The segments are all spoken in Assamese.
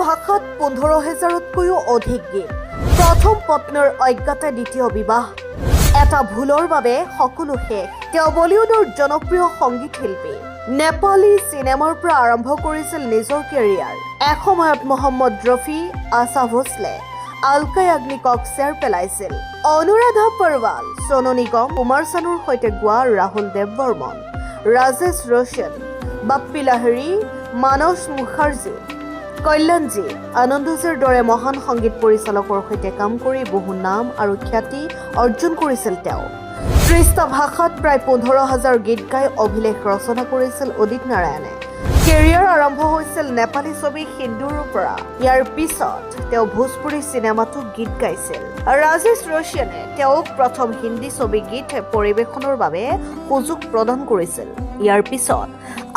ভাষাত 15,000তকৈও অধিক গীত। প্ৰথম পত্নীৰ অজ্ঞাতে দ্বিতীয় বিবাহ। এটা ভুলৰ বাবে সকলো শেষ। তেওঁ বলিউডৰ জনপ্ৰিয় সংগীত শিল্পী। নেপালী চিনেমাৰ পৰা আৰম্ভ কৰিছিল নিজৰ কেৰিয়াৰ। এসময়ত মহম্মদ ৰফি, আশা ভোছলে, আলকা য়াগনিকক চেৰ পেলাইছিল। অনুৰাধা পৰৱাল, সোনু নিগম, কুমাৰ চানুৰ সৈতে গোৱা ৰাহুল দেৱ বৰ্মন, ৰাজেশ ৰোশন, বাপ্পী লাহিড়ী, মানস মুখাৰ্জী, কল্যাণজী, আনন্দজীৰ দৰে মহান সংগীত পৰিচালকৰ সৈতে কাম কৰি বহু নাম আৰু খ্যাতি অৰ্জন কৰিছিল তেওঁ। 30টা ভাষাত প্ৰায় 15,000 গীত গাই অভিলেখ ৰচনা কৰিছিল উদিত নাৰায়ণে। কেৰিয়াৰ আৰম্ভ হৈছিল নেপালী ছবি সিন্দুৰৰ পৰা। ইয়াৰ পিছত তেওঁ ভোজপুৰী চিনেমাতো গীত গাইছিল। ৰাজেশ ৰোশনে তেওঁক প্ৰথম হিন্দী ছবি গীত পৰিৱেশনৰ বাবে সুযোগ প্ৰদান কৰিছিল। ইয়াৰ পিছত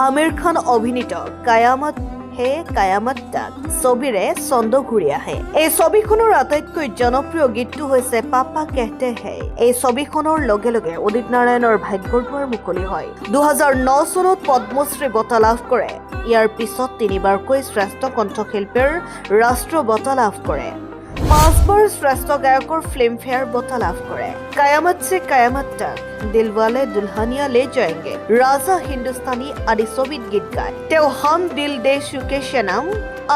আমিৰ খান অভিনীত কায়ামত হে কায়ামত তাক ছবিৰে ছন্দ ঘূৰি আহে। এই ছবিখনৰ আটাইতকৈ জনপ্ৰিয় গীতটো হৈছে পাপা কেহতে হে। এই ছবিখনৰ লগে লগে উদিত নাৰায়ণৰ ভাগ্যৰ দুৱাৰ মুকলি হয়। 2009 চনত পদ্মশ্ৰী বঁটা লাভ কৰে। ইয়াৰ পিছত তিনিবাৰকৈ শ্ৰেষ্ঠ কণ্ঠশিল্পীৰ ৰাষ্ট্ৰীয় বঁটা লাভ কৰে। পাঁচবাৰ শ্ৰেষ্ঠ গায়কৰ ফিল্মফেয়াৰ বঁটা লাভ কৰে। কায়ামত চে কায়ামত তক, দিলৱালে দুলহানিয়া লে জায়েংগে, ৰাজা হিন্দুস্তানী আদি ছবিত গীত গায়। তেওঁ হাম দিল দে চুকে সনম,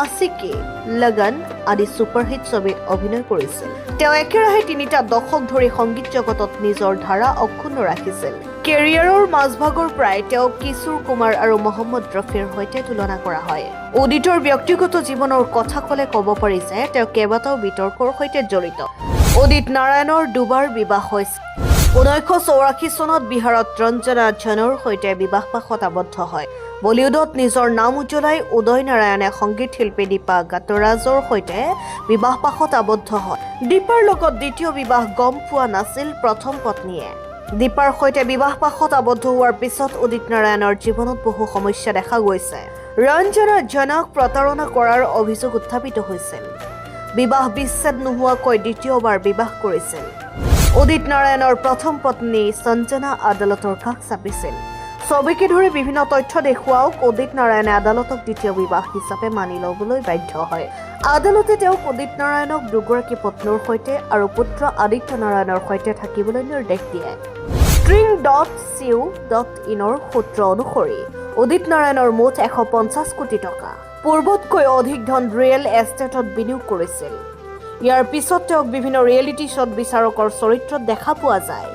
আশিকি, লগন আদি ছুপাৰহিট ছবিত অভিনয় কৰিছিল। তেওঁ একেৰাহে তিনিটা দশক ধৰি সংগীত জগতত নিজৰ ধাৰা অক্ষুণ্ণ ৰাখিছিল। কেৰিয়াৰৰ মাজভাগৰ পৰাই তেওঁক কিশোৰ কুমাৰ আৰু মহম্মদ ৰফিৰ সৈতে তুলনা কৰা হয়। উদিতৰ ব্যক্তিগত জীৱনৰ কথা ক'লে ক'ব পাৰি যে তেওঁ কেইবাটাও বিতৰ্কৰ সৈতে জড়িত। উদিত নাৰায়ণৰ দুবাৰ বিবাহ হৈছিল। 1984 চনত বিহাৰত ৰঞ্জনা জনৰ সৈতে বিবাহপাশত আবদ্ধ হয়। বলিউডত নিজৰ নাম উজ্বলাই উদয় নাৰায়ণে সংগীত শিল্পী দীপা গাতৰাজৰ সৈতে বিবাহপাশত আবদ্ধ হয়। দীপাৰ লগত দ্বিতীয় বিবাহ গম পোৱা নাছিল প্ৰথম পত্নীয়ে। দীপাৰ সৈতে বিবাহপাশত আবদ্ধ হোৱাৰ পিছত উদিত নাৰায়ণৰ জীৱনত বহু সমস্যা দেখা গৈছে। ৰঞ্জনা জনক প্ৰতাৰণা কৰাৰ অভিযোগ উত্থাপিত হৈছিল। বিবাহ বিচ্ছেদ নোহোৱাকৈ দ্বিতীয়বাৰ বিবাহ কৰিছিল। উদিত নাৰায়ণৰ প্ৰথম পত্নী সঞ্জনা আদালতৰ কাষ চাপিছিল। ছবিকে ধৰি বিভিন্ন তথ্য দেখুৱাওক উদিত নাৰায়ণে আদালতক দ্বিতীয় বিবাহ হিচাপে মানি ল'বলৈ বাধ্য হয়। আদালতে তেওঁক উদিত নাৰায়ণক দুগৰাকী পত্নীৰ সৈতে আৰু পুত্ৰ আদিত্য নাৰায়ণৰ সৈতে থাকিবলৈ নিৰ্দেশ দিয়ে। ষ্ট্ৰিং.চিউ.ইনৰ সূত্ৰ অনুসৰি উদিত নাৰায়ণৰ মুঠ 150 কোটি টকা। পূৰ্বতকৈ অধিক ধন ৰিয়েল এষ্টেটত বিনিয়োগ কৰিছিল। ইয়াৰ পিছত তেওঁক বিভিন্ন ৰিয়েলিটি শ্ব'ত বিচাৰকৰ চৰিত্ৰত দেখা পোৱা যায়।